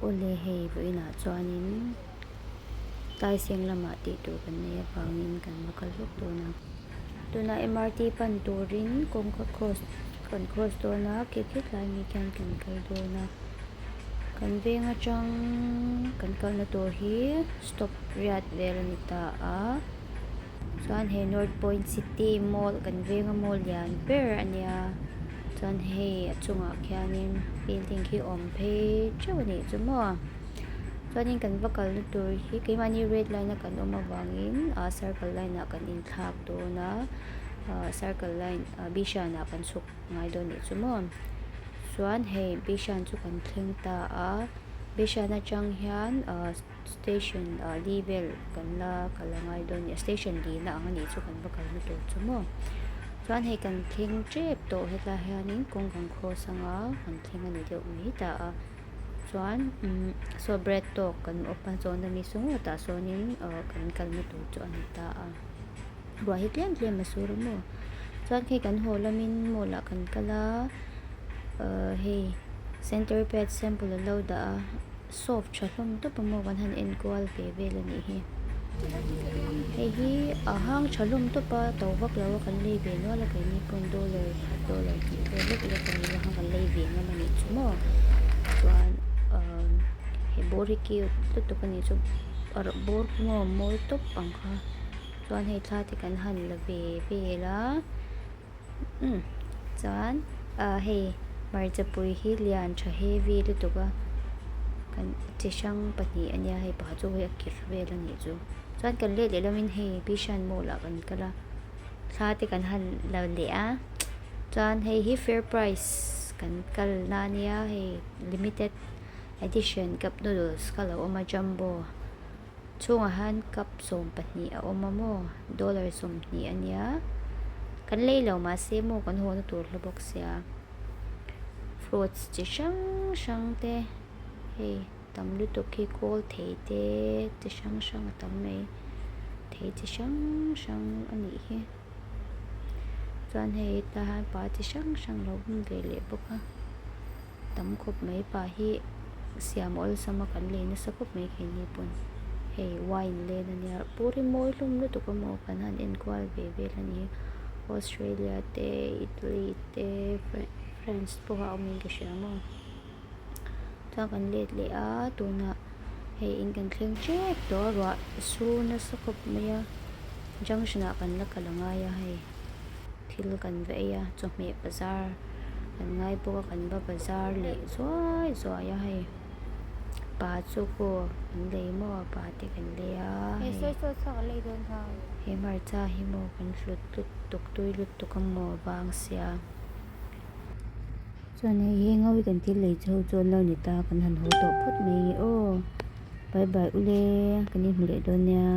Awle hei vawiinah chuanin taiseng lamah tih tur kan nei avangin kan va kal hlawk dawn a. Tunah M_R_T pan turin kawngka cross kan cross dawn a khi khitlai mi khian kan kal dawn a kan veng atang kan kalna tur hi stop riat vel a ni ta a chuan he north point city mall kan venga mall lian ber a nia chuan hei a chungah khianin building khi awm phei teuh a nih chu maw chuanin kan va kalna tur hi keimahni red line a kan awm avangin ah circle line ah kan inthlak dawn a ah circle line ah bishan ah kan chhuk ngai dawn nih chu maw chuan hei bishan chu kan thleng ta a bishan atang hian ah station ah li vel kan la kal a ngai dawn a ni station lihna ang a nih chu kan va kalna tur chu maw chuan hei kan thleng tep tawh hetlai hianin kawng kan cross anga kan thleng a ni deuh mai ta a chuan umm saw bread talk kan awp a chuan ami saw ngawtah sawnin ah kan kalna tur chu a ni ta a ruah hi tlem tlem a sur a maw chuan hei kan haw lamin mall ah kan kal a ah hei center pad sample an lo dah a. Soft tha hlawm tawp a maw kan han en kual ve vel a nih hi hei hi a hang tha hlawm tawp a to vak lo a kan lei ve nual a keini pawn dollar khat dollar hnih vel lek lek a nia kan lei ve ngam a nih chu maw chuan ahh he bur hi cute lutuk a nih chu bur khi maw mawi tawp ang kha chuan hei thla te kan han la ve vel a. Umm chuan ah hei hmarchapui hi lian tha heavy lutuk a kan chi hrang pahnih a nia hei pakhat chu hei a kir vel a nih chu chuan kan let leh lamin hei bishan mall ah kan kal a thla te kan han la leh a chuan hei hi fair price kan kalna a nia hei limited edition cup noodles kha a lo awm a jumbo. Chhungah hian cup 12 a awm a maw dollar 20 a nia kan lei lo mahse maw kan haw na tur hla bawk sia fruits chi hrang hrang te hei tam lutuk hi kawl thei te chi hrang hrang a tam mai thei chi hrang hrang a nih hi chuan hei hetah hian pa chi hrang hrang a lo awm ve leh bawk a. Tam khawp mai pa hi siam awlsam a kan lei nasa khawp mai keini pawn hei wine len a nia bur hi mawi hlawm lutuk a maw kan han en kual ve vel a ni Australia te Italy te France pawh a awm in ka hria maw chuan kan let leh a tunah hei in kan thleng tep tawh a ruah sur nasa khawp mai a junction ah kan la kal angai a hei. Thil kan va ei a chawhmeh bazar kan ngai bawk a kan va bazar leh zuai zuai a hei pa chu kaw kan lei maw pa te kan lei a hei he hmarcha hi maw kan hlut lutuk tui lutuk a maw vang sia chuan hei hi ngawi kan thil lei chu ho chu an lo ni ta kan han haw tawh phawt mai nge aw bye bye ule kan inhmu leh dawn nia.